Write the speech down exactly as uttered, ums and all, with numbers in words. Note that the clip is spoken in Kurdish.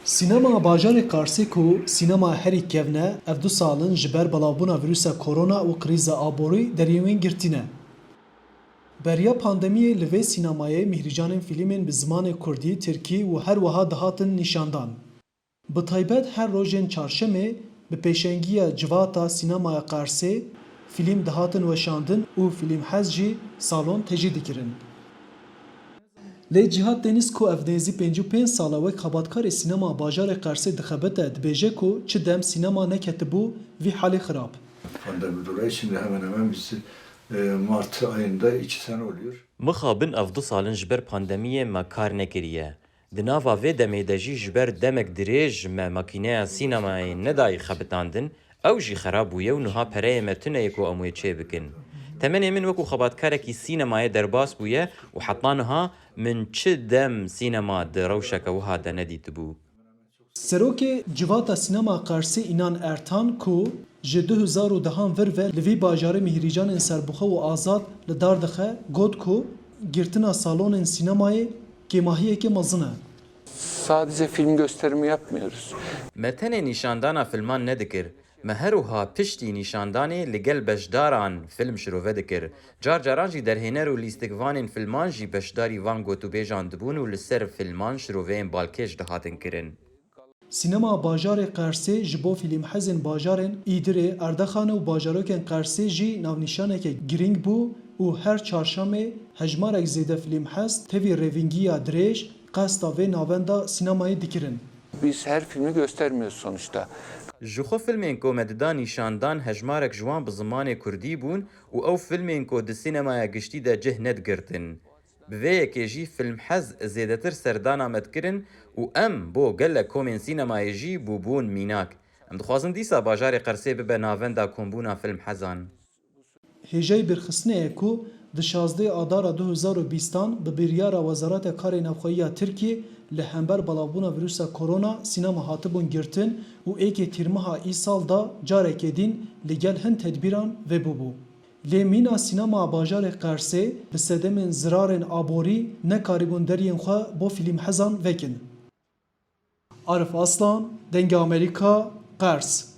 Sînema bajarê Qarsê ku sînema herî kevn e, ev du sal in ji ber belavbûna vîrusa korona û krîza aborî deriyên wê girtî ne. Beriya pandemiyê li vê sînemayê mîhrîcanên fîlmên bi zimanê kurdî, tirkî û her wiha dihatin nîşandan. Bi taybet her rojên çarşemê bi pêşengiya Civata Sînemaya Qarsê fîlm dihatin weşandin û fîlmhez jî salon tejî dikirin. Lê Cihat Deniz ku ev nêzî pêncî û pênc sal e wek xebatkarê sînema bajarê Qarsê dixebite, dibêje ku çi dem sînema neketibû vî halê xirab. Pandemi dolayı şimdi hemen hemen biz, e, Mart ayında iki sene oluyor. Mixabin ev du sal in ji ber pandemiyê me kar nekiriye. Di nava vê demê de jî ji ber demek dirêj me makîneya sînemayê nedayî xebitandin, ew jî xerab bûye û niha pereyê me tune ye ku em wê çêbikin. Temenê min wekû xebatkarekî sînemayê derbas bûye û heta niha min çi dem sînema di rewşeke wiha de nedîtibû. Serokê Civata Sînema Qarsê Înan Ertan ku ji du hezar û dehan vir ve li vî bajarê mîhrîcanên serbixwe û azad li dar dixe, got ku girtina salonên sînemayê kêmahiyeke mezin e. Sadece film gösterimi yapmıyoruz. Me tenê nîşandana filman nedikir. Me her wiha piştî nîşandanê li gel beşdaran film şirove dikir. Car caran jî derhêner û lîstikvanên filman jî beşdarî van gotûbêjan dibûn û li ser filman şiroveyên balkêş dihatin kirin. Sînema bajarê Qersê ji bo fîlmhezên bajarên Îdirê, Erdexanê û bajarokên Qersê jî navnîşaneke girîng bû û her çarşemê hejmarek zêde fîlmhez tevî rêvîngiya dirêj qesta vê navenda sînemayê dikirin. Biz her filmi göstermiyoruz sonuçta. Ji xwe filmên ku me dida nîşandan hejmarek ji wan bi zimanê kurdî bûn û ew filmên ku di sînemaya giştî de cih nedigirtin. Bi vê yekê jî fîlmhez zêdetir serdana me dikirin û em bo gelek komên sînemayê jî bûbûn mînak. Em dixwazin dîsa bajarê Qersê bibe navenda kombûna fîlmhezan. Hêjayî bîrxistinê ye ku di şazdeh Adara du hezar û bîstan bi biryara Wezareta Karê Navxweyî ya Tirkiyê li hember belavbûna vîrusa korona sînema hatibûn girtin û êkê tîrmeha îsal de carekê dîn li gel hin tedbîran vebûbû. Lê mîna sînema bajarê Qersê bi sedemên zirarên aborî nekarîbûn deriyên xwe bo fîlmhezan vekin. Arif Aslan, Dengê Amerîka, Qers.